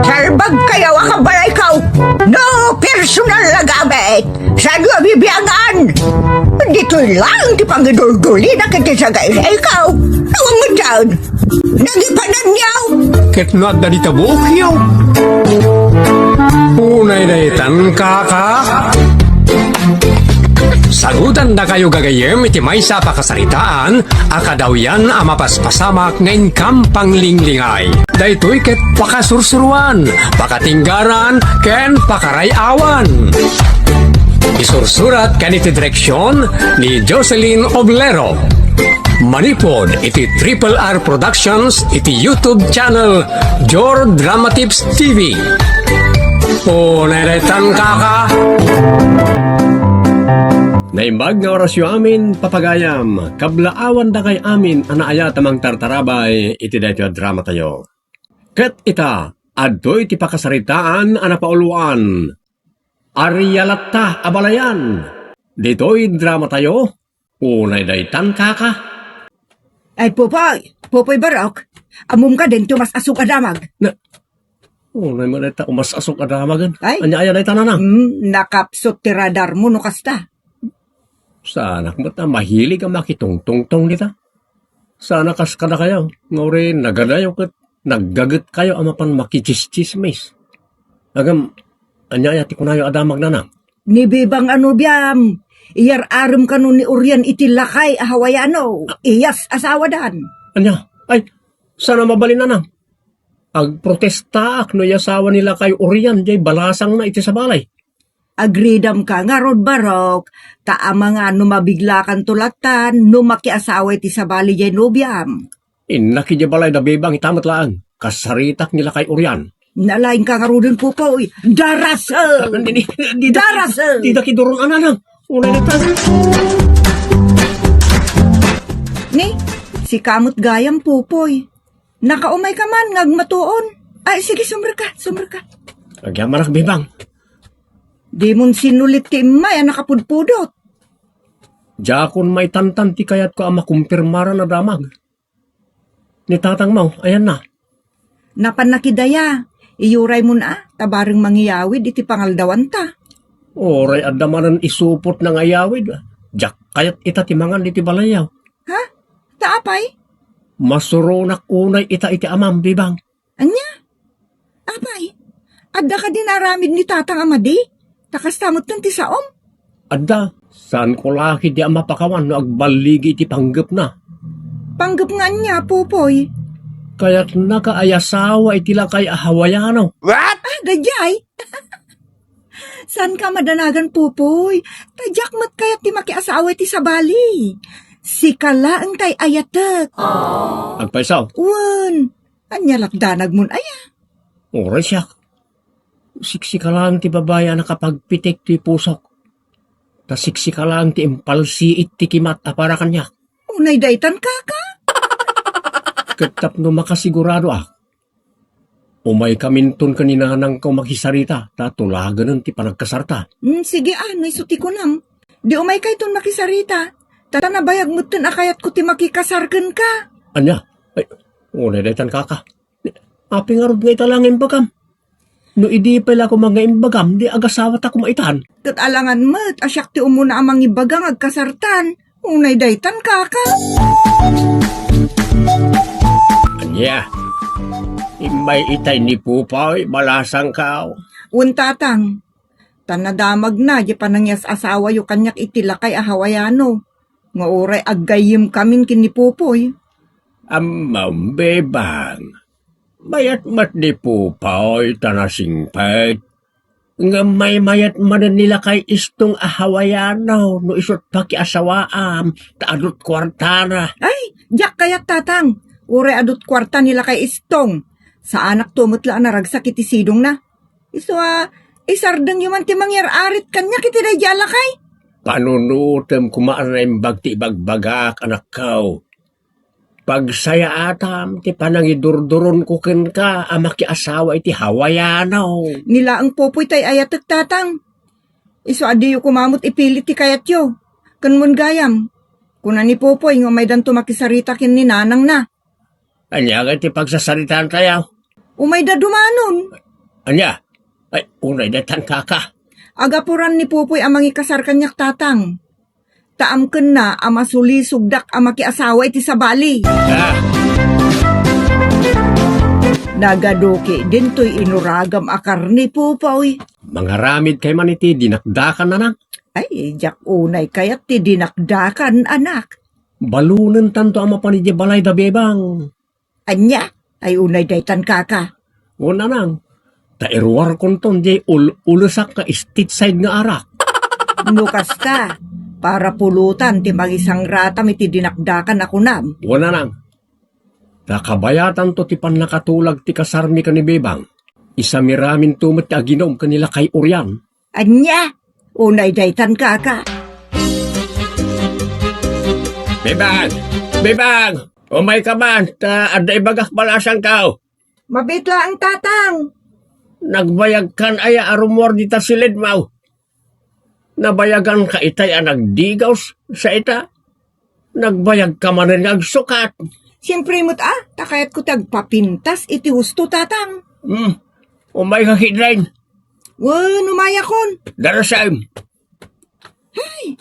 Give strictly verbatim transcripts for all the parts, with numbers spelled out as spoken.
Salbag kayo a kabalayko. No personal a gamit. Saan nga bibiangan? Ditoy lang ti pangiduldulina ket ti sagayrayko. Awan met dyan. Nagipanan niyo. Ket no adda dita buokyo. Unay daytan, kaka. Sagutandakayo gagayyem iti maysa a pakasaritaan a kadawyan a mapaspasamak nga inkam panglinglingay. Daytoy ket pakasursuruan, pakatinggaran, ken pakaray-awan. Isursurat ken iti direksion ni Jocelyn Oblero. Manipud iti Triple R Productions iti YouTube channel Jor Drama Tips T V. Unay daytan, kaka. Naimbag nga orasyo amin, papagayam, kablaawandakay amin a naayat a mangtartarabay iti daytoy a dramatayo. Ket ita, adtoy ti pakasaritaan a napauluan. Aria latta a balayan. Ditoy dramatayo, unay daytan, kaka. Ay, Pupoy! Pupoy Barok! Ammom kadin ti umas-asog a damag? Na, unay mo dayta umas-asog a damagen. Ay. Ania aya dayta, nanang? Hmm, nakapsut ti radar mo no kasta. Saanak met a mahilig a makitungtungtong dita. Saan a kas kadakayo, nga uray nagadayo ket naggagetkayo a mapan makitsismis. Ngem, ania aya ti kunayo a damag, nanang? Ni Bebang a nobiam, iyar-arem kano ni Orian iti lakay a Hawaiano, iyas asawadan. Ania? Ay, saan a mabalin, nanang? Agprotestaak no iyasawa ni lakay Orian jay balasangna iti sabali. Agridam ka ngarud, Barok, ta amangan no mabiglakanto lattan no makiasawa iti sabali jay nobiam. Innak idiay balay da Bebang ita met laeng. Kasaritak ni lakay Orian. Nalaing ka ngaruden, Pupoy. Darasem! Ah, di, di, di, di, Darasem! Di da kiduron, anana. Unay na ta. Ni, sika met gayam, Pupoy. Nakaumay ka man nga agmatuon. Ay, sige, sumrek ka, sumrek ka. Agyamanak, Bebang. Dimon sinulit ti immay a nakapudpudot. Diakon maitantan ti kayatko a makumpirmaran a damag. Ni tatangmo, ayanna? Napanna kidaya, iyuraymon a, ta bareng mangiyawid iti pangaldawanta. Uray adda manen isupotna nga iyawid, diak kayat ita ti mangan iti balayyo. Ha? Ta apay? Masuronak unay ita iti amam, Bebang. Ania? Apay, adda kadi naaramid ni tatang a madi? Ta kasta metten ti saom? Adda, saanko la ketdi a mapakawan no agballigi iti panggepna. Panggep nga ania, Pupoy? Kayatna nga ayasawa iti lakay a Hawaiano. What? Ah, daydiay? Saanka madanagan, Pupoy? Ta diak met kayat ti makiasawa iti sabali. Sika laeng tay ayatek. Agpayso? Wen, ania la ti danagmon aya? Uray siak. Siksika laeng ti babai a nakapagpitik ti pusok. Ta siksika laeng ti impalsiit ti kimat a para kaniak. Unay daytan, kaka? Ket tapno makasiguradoak, umaykaminton ken ni nanangko makisarita, ta tulaganen ti panagkasarta. Hmm, sige a, no isu ti kunam. Di umaykayton makisarita, ta nabayag metten a kayatko ti makikasar kenka. Ania? Ay, unay daytan, kaka. Apay ngarud nga ita la nga imbagam? No idi pay la koma nga imbagam, di agasawata koma itan. Ket alangan met a siak ti umuna a mangibaga nga agkasartan. Unay daytan, kaka. Ania? Immay itay ni Pupoy, balasangko? Wen, tatang. Ta nadamagna diay panangiyas-asawayo kaniak iti lakay a Hawaiano, nga uray aggayyemkamin ken ni Pupoy. Ammom, Bebang, mayat met ni Pupoy ta nasingpet. Ngem maymayat manen ni lakay Istong a Hawaiano no isut pakiasawaam, ta adut kuartana. Ay, diak kayat, tatang. Uray adut kuarta ni lakay Istong. Saanakto met la a naragsak iti sidongna. Isu a, isardengyo man ti mangyar-arit kaniak iti daydiay a lakay. Panunotem koma a naimbag ti ibagbagak, anakko. Pagsayaatam ti panangidurduronko kenka a makiasawa iti Hawaiano. Ni laeng Pupoy tay ayatek, tatang. Isu a diyo koma met ipilit ti kayatyo. Ken wen gayam, kuna ni Pupoy nga umaydanto makisarita ken ni nanangna. Ania ngay ti pagsasaritaantayo? Umayda dumanon. Ania? Ay, unay daytan, kaka. Agapuran ni Pupoy a mangikasar kaniak, Tatang. Ta amkenna a masulisogdak a makiasawa iti sabali. Ah! Nagaduki dintoy inuragam a karne, Pupoy. Mangaramidkay man iti dinakdakan, anak. Ay, diak unay kayat ti dinakdakan, anak. Balonentanto a mapan idiay balayda, bebang. Ania? Ay, unay daytan, kaka. Wen, nanang, ta iruarkonton diay ul-, ulesak nga state side nga arak. No kasta, para pulutan ti mangisangratam iti dinakdakan a kunam. Wen, nanang, ta kabayatanto ti pannakatulag ti kasarmi ken ni Bebang. Isamiraminto met ti aginom ken ni Lakay Orian. Ania? Unay daytan, kaka. Bebang! Bebang! Umayka man, ta adda ibagak balasangko. Mabiit laeng, Tatang. Nagbayagkan aya a rummuar dita silidmo? Nabayaganka itay a nagdigaw sa ita? Nagbayagka manen nga agsukat. Siempre met a, ta kayatko ti agpapintas iti husto, Tatang. Hmm. Umayka ketdin. Wen, umayakon. Darasem. Hay!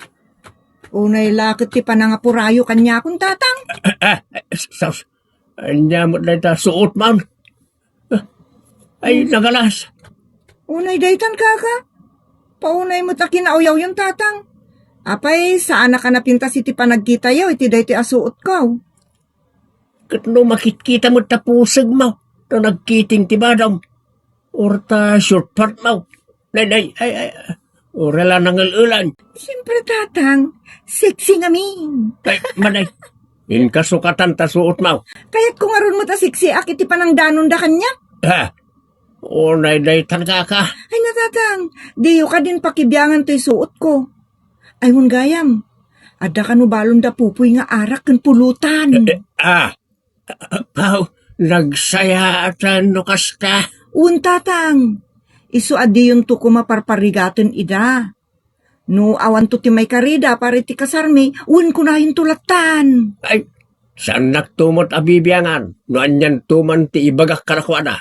Unay la ket ti panangapurayo kaniakon, Tatang. Ah, ah, sus. Ania met dayta suotmon? Ay, nagalas. Unay daytan, kaka. Paunay met a kinauyawyon, Tatang. Apay, saanak a napintas iti panagkitayo iti daytoy a suotko. Ket no makitkita met ta pusegmo, ta nagkiting ti badam, or ta short partmo. Nay, nay, ay, ay, or la nangel-elan. Siyempre, Tatang, sexy ngamin. Ay, manay. Inkasukatan ta suotmo. Kayatko ngarud met a sexiak iti panangdanonda kaniak. Ha? Unay daytan, kaka. Ay, na, Tatang, diyo kadin pakibiangan toy suotko. Ay, wen gayam, adda kano balon da Pupoy nga arak ken pulutan? Eh, eh, ah, aw, nagsayaatan no kasta. Wen, Tatang, isu a diyonto koma parparigaten ida. No awanto ti maikarida para iti kasarmi, wen kunayonto lattan. Ay, saannakto met a bibiangan no anianto man ti ibagak kadakuada.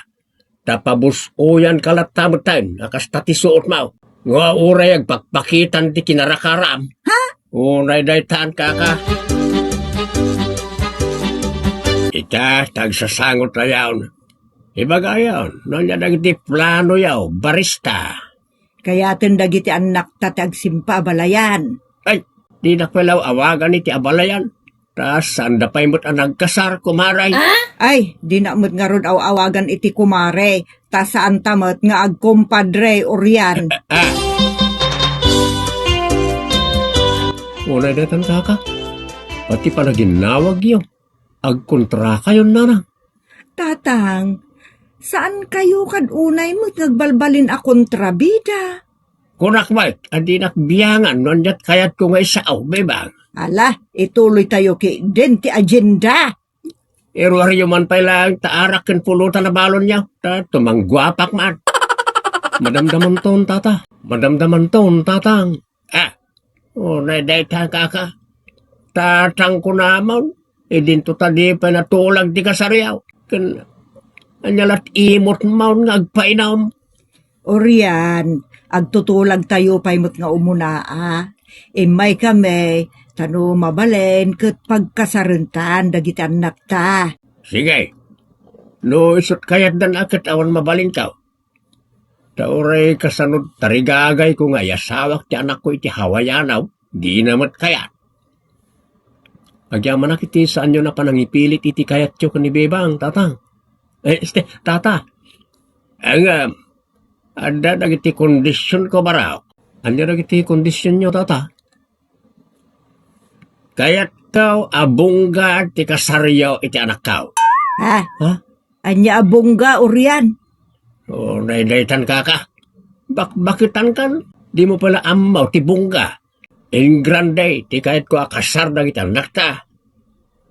Ta pabus-oyanka latta metten a kasta ti suotmo. Nga uray agpakpakitan ti kinarakaram. Ha? Unay daytan, kaka. Ita, ta agsasangotayon. Ibagayon, no ania dagiti planoyo, barista. Kayaten dagiti annakta ti agsimpa a balayan. Ay, dinak pay la aw-awagan iti abalayan. Ta saanda pay met a nagkasar, kumare. Ay, dinak met ngarud aw-awagan iti kumare. Ta saanta met nga agkumpadre, Orian. Ah. Unay daytan, kaka. Pati panaginnawagyo, agkontrakayon, nanang. Tatang, saankayo kad unay met nga agbalbalin a kontrabida? Kunak met a dinak biangan no aniat kayatko nga isao, Bebang. Ala, ituloytayo ketdin ti agenda. Iruaryo man pay laeng ta arak ken pulutan a balonyo, ta tumangguapak man. Madamdamanton, tata. Madamdamanton, tatang. Ah, unay dayta, kaka. Tatang kunamon, idinto ta di pay natulag ti kasaryo. Ken ania lat imot maon nga agpainum? Orian, agtutulagtayo pay met nga umuna, a. Immaykami, ta no mabalin ket pagkasarentan dagiti annakta. Sige. No isut' kayatdan a ket awan mabalinko. Ta uray kasano tarigagayko nga iyasawak ti anakko iti Hawaiano, dina met kayat. Agyamanak iti saanyo a panangipilit iti kayatyo ken ni Bebang, tatang. Eh, este, tata. Ngem, adda dagiti kondisionko, barok. Ania dagiti kondisionyo, tata? Kayatko a bungga ti kasaryo iti anakko. Ha? Ha? Ania a bungga, Orian? O, daydaytan, kaka. Bakbakitankan, dimo pay la ammo ti bungga. Ingrande ti kayatko a kasar dagiti annakta.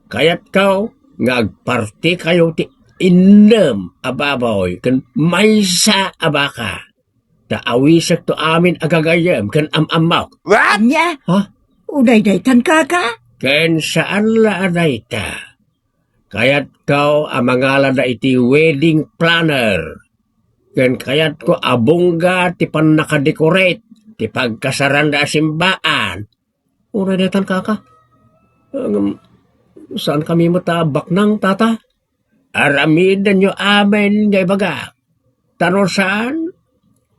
Kayatko nga agpartikayo ti innem a baboy ken maysa a baka. Ta awisekto amin a gagayyem ken am-ammok. What? Ania? Ha? O daydaytan, kaka? Ken saan la a dayta. Kayatko a mangalada iti wedding planner. Ken kayatko a bungga ti pannakadecorate ti pagkasaranda a simbaan. Unay daytan, kaka. Ngem, saan kami met a baknang, tata? Aramidenyo amin nga ibagak. Ta no saan,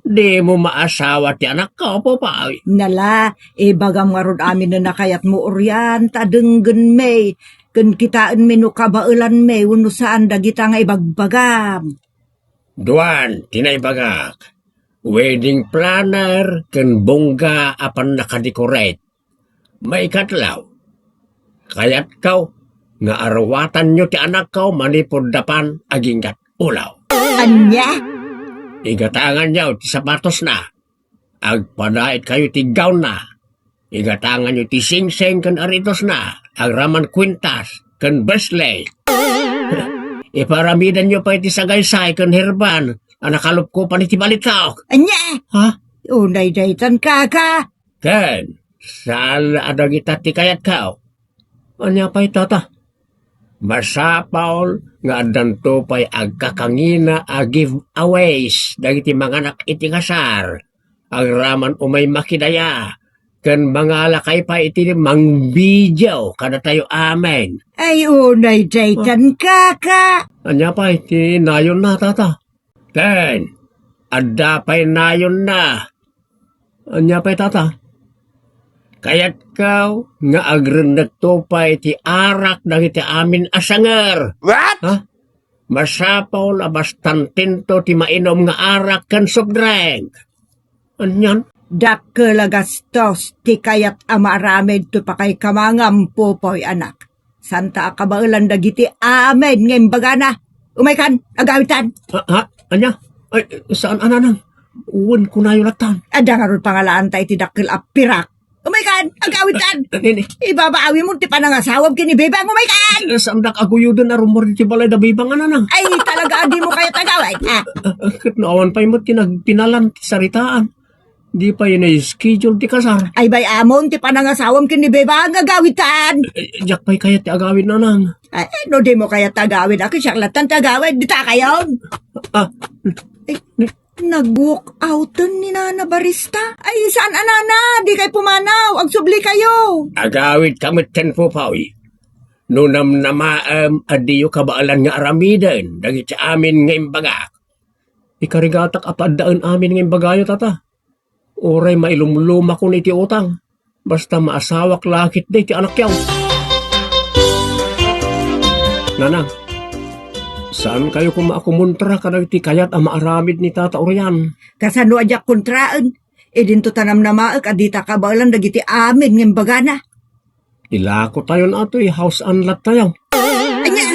dimo maasawa ti anakko, Popoy. Nala, ibagam ngarud amin no nakayatmo, Orian, ta denggenmi, ken kitaenmi no kabaelanmi wenno saan dagita nga ibagbagam. Duan ti naibagak, wedding planner ken bungga a pannakadecorate. Maikatlo, kayatko nga aruwatanyo ti anakko manipud dapan aginggat ulaw. Ania? Igatanganyo ti sapatosna. Agpadaitkayo ti gownna. Igatanganyo ti singsing ken aretosna. Agraman kuintas ken bracelet. Iparamidanyo pay ti sagaysay ken herban a nakalupkopan iti balitok. Ania? Ha? Unay daytan, kaka. Ken, saan a dagita ti kayatko. Ania pay, tata? Masapul nga addanto pay agkakangina a giveaways dagiti manganak iti kasar. Agraman umay makidaya, ken mangalakay pay iti mangbidio kadatayo amin. Ay, unay daytan, kaka. Ania pay ti nayonna, tata? Ken, adda pay nayonna. Ania pay, tata? Kayatko nga agrennekto pay ti arak dagiti amin a sanger. What? Ha? Masapul a bastantinto ti mainum nga arak ken soft drink. Anian? Dakkel a gastos ti kayat a maaramid to pakaikamangam, Popoy, anak. Santa a kabaelan dagiti amin nga imbagana. Umaykan, agawitan. Ha? Ha? Ania? Ay, saan a nanang? Wen kunayo lattan. Adda ngarud pangalaanta iti dakkel a pirak. Umaykan, agawitan. Eh, eh, eh. Ibabaawimo ti panangasawam ken ni Bebang, umaykan. Eh, saandak aguyoden a rummuar iti balay da Bebang a nanang. Ay, talaga, a dimo kayat agawid, ha? Eh, eh, ket no awan pay met ti nagpinalan ti saritaan. Di pay na-schedule ti kasar. Ay, bay-amon ti panangasawam ken ni Bebang, agawitan. Eh, diak pay kayat ti agawid, nanang. Ay, no dimo kayat agawid, a, ket siak lattan ti agawid, dita kayon. Ah. Eh, nag-walk outen ni Nana Barista. Ay, saan a nana, dikay pumanaw, agsubli kayo. Agawidka metten, Popoy. No namnamaem a diyo kabaelan nga aramiden dagiti amin nga imbagak. Ikarigatak a paaddaen amin nga imbagayo, tata. Uray mailumlumakon iti utang, basta maasawak la ketdi ti anakyo. Nanang, saan kayo koma a kumontra kadagiti kayat a maaramid ni Tata Orian? Kasano a diak kontraen? Idinto ta namnamaek a dita kabaelan dagiti amin nga imbagana. Ilako tayon a toy house and lot tayo. Ania?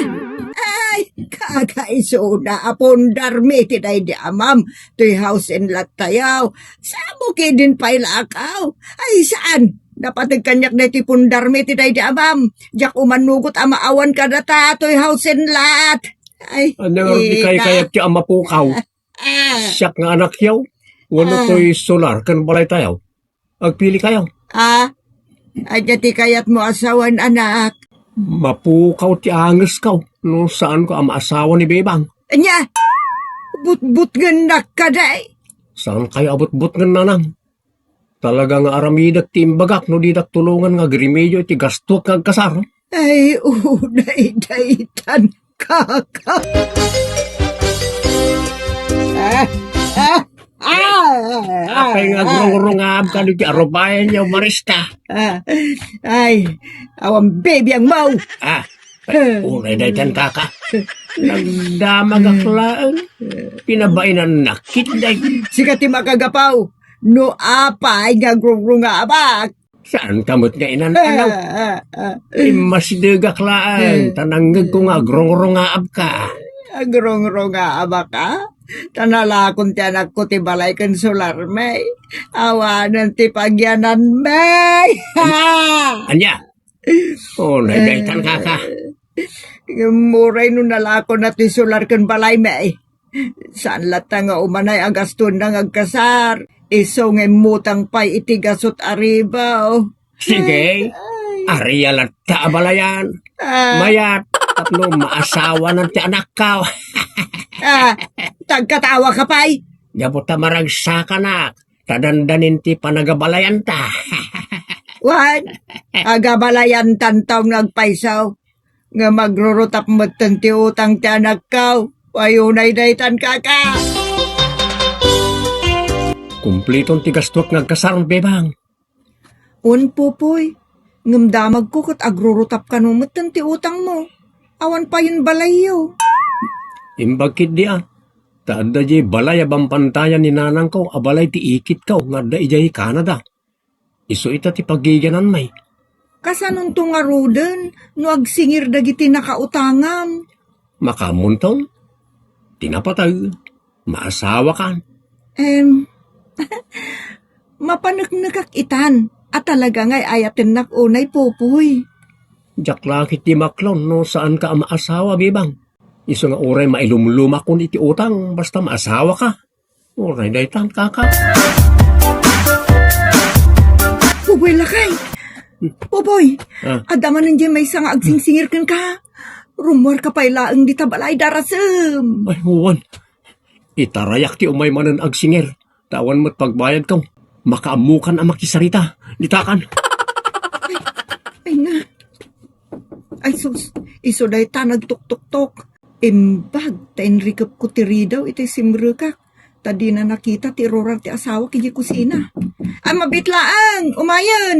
Ay, kakaisuna a pundarmi ti daydi amam toy house and lot tayo. Saan mo ketdin pay lakaw? Ay, saan? Napateg kaniak daytoy pundarmi ti daydi amam. Diak umanugot a maawan kadata toy house and lot. Ay, ania nga di ita. Kayat ti a mapukaw? Ah. Siak nga anakyo, wenno Ah. toy solar ken balay tayo. Agpili kayo. Ah, ania ti kayatmo a sawen, anak? Mapukaw ti angesko no saanko a maasawa ni Bebang. Ania? Butbutngennak kadi? Saan kayo a butbutngen, nanang? Talaga nga aramidek ti imbagak no didak tulongan nga agremedio iti gastuek nga agkasar. Ay, unay daytan, kaka. Ah, ah, ah, Apay nga ah, ah. Agrungrungab kano ti arubayan niya, Marista? Ah, ay, awan bibiang mo. Ah, unay daytan, kaka. Nagdamagak laeng. Pinabainannak ketdi. Sika ti makagapaw. No apay nga agrungrungabak. Saan ka met nga inan-anaw? Ah, ah, ah. Immasdegak laeng, Eh. ta nangngegko nga agrungrungaabka. Agrungrungaabaka? Ta nalakon ti anakko ti balay ken solarmi. Awanen ti pagyananmi. Ha! Ania? Oh, naydaytan, kaka. Ngem uray no nalakonna ti solar ken balaymi. Saan latta nga umanay a gastuenna nga agkasar? Isu nga immutang pay iti gasut a ribaw. Sige. Ay. Aria latta a balayan. Ah. Mayat. Tapno maasawanan ti anakko. Ah, tagkatawa ka pay? Gapu ta maragsakanak, ta dandanin ti panagabalayanta. Wen, agabalayantan taon nga agpayso. Nga magrurutap metten ti utang ti anakko. Ay, unay daytan, kaka. Kumpliton ti gastuek nga agkasar, Bebang. Wen, Popoy, ngem damagko ket agrurutap kano metten ti utangmo. Awan payen balayyo. Imbag ketdi a, ta adda diay balay a bambantayan ni nanangko a balay ti ikitko nga adda idiay Canada. Isu ita ti pagigananmi. Kasanonto ngaruden no agsingir dagiti nakautangam? Makaammonton? Ti napateg, maasawakan. Em, mapaneknekak itan a talaga nga ay-ayatennak unay, Popoy. Diak la ketdi maklon no saanka a maasawa, Bebang. Isu nga uray mailumlumakon iti utang basta maasawaka. Uray daytan, kaka. Popoy, lakay! Popoy! Ah. Adda manen diay maysa nga agsingsingir kenka. Rummuarka pay laeng dita balay, darasem. Ay, wen. Itarayak ti umay manen agsingir. Ta awan met pagbayadko. Makaammokan a makisarita. Ditakan. Ay, ay na. Ay, sus, isu dayta nagtuktoktok. Imbag ta inrikepko ti ridaw iti simrekak, ta dina nakita ti irurar ti asawak idiay kusina. Ay, mabiit laeng, umayen!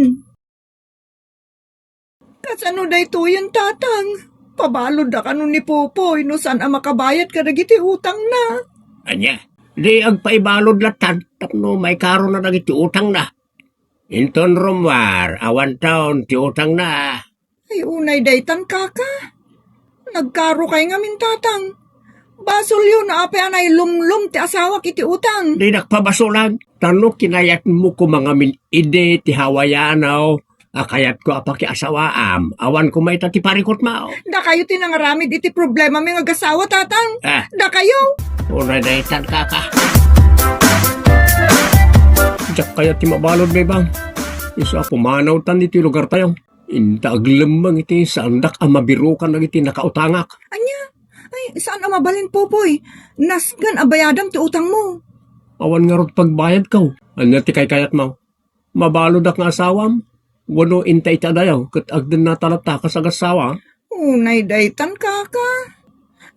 Kasano daytoyen, tatang? Pabalodda kano ni Popoy no saan a makabayad kadagiti utangna? Ania? Di agpaibalod lattan tapno maikarona dagiti utangna. Inton rummuar, awanton ti utangna. Ay, unay daytan, kaka. Nagkarokay ngamin, tatang. Basolyo no apay a nailumlom ti asawak iti utang. Dinak pabasolan. Ta no kinayatmo koma ngamin idi ti hawayano a kayatko a pakiasawaam, awan koma ita ti parikutmo. Dakayo ti nangaramid iti problemami nga agasawa, tatang. Ah. Dakayo. Uray daytan, kaka. Diak kayat ti mabalod, Bebang. Isu a pumanawtan iti lugartayo. Inta aglemmeng iti saandak a mabirukan dagiti nakautangak. Ania? Ay, saan a mabalin, Popoy. Nasken a bayadam ti utangmo. Awan ngarud pagbayadko. Ania ti kaykayatmo? Mabalodak nga asawam? Wenno inta iti adayo ket agdennata latta kas agassawa? Unay daytan, kaka.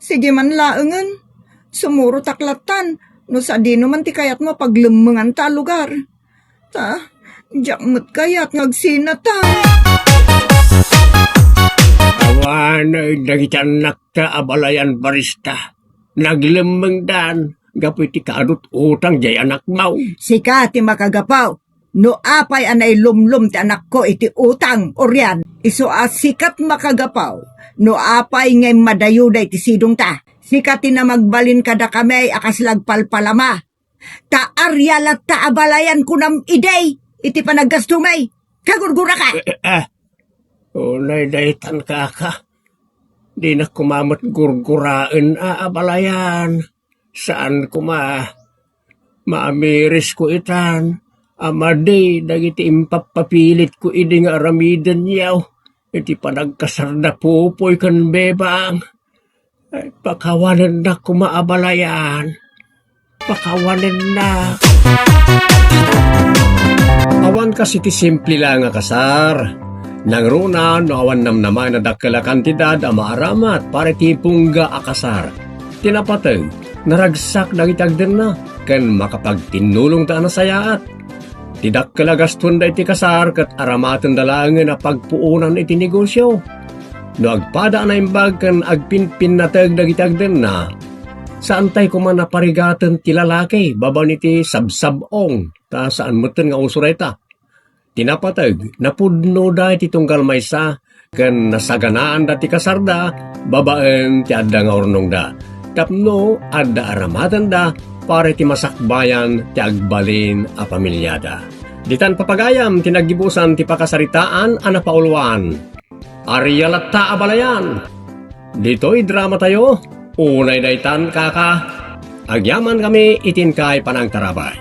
Sige man laengen. Sumurotak lattan no sadino man ti kayatmo a paglemmenganta a lugar. Ta, diak met kayat nga agsinata. Awan dagiti annakta a balayan barista. Naglemmengdan gapu iti kaadut utang diay anakmo. Sika ti makagapu. No apay a nailumlom ti anakko iti utang, Orian, isu a sika ti makagapu. No apay nga immadayuda iti sidongta, sika ti namagbalin kadakami a kasla agpalpalama. Ta arria latta a balayan kunam idi iti panaggastomi. Kagurguraka! Eh, eh, ah. Unay daytan, kaka. Dinak koma met gurguraen a abalayan. Saan koma. Maamirisko itan a madi dagiti impappapilitko idi nga aramidenyo iti panagkasarda Popoy ken Bebang. Ay, pakawanennak koma abalayan. Pakawanennak. Awan kas iti simple la nga kasar. Nangruna no awan namnama nga dakkel a kantidad a maaramat para iti pungga a kasar. Ti napateg, naragsak dagiti agdenna ken makapagtinnulongda a nasayaat. Ti dakkel a gastuenda iti kasar ket aramatenda laengen a pagpuonan iti negosio. No agpada a naimbag ken agpinpinnateg dagiti agdenna, saantay koma naparigaten ti lalaki babaen iti sabsab-ong, ta saan metten nga uso dayta. Ti napateg, napudnoda iti tunggal maysa ken nasaganaanda ti kasarda babaen ti adda nga urnongda, tapno adda aramatenda para iti masakbayan ti agbalin a pamiliada. Ditan papagayam ti naggibusan ti pakasaritaan a napauluan. Arria latta a balayan. Ditoy dramatayo, unay daytan, kaka. Agyaman kami iti inkay panangtarabay.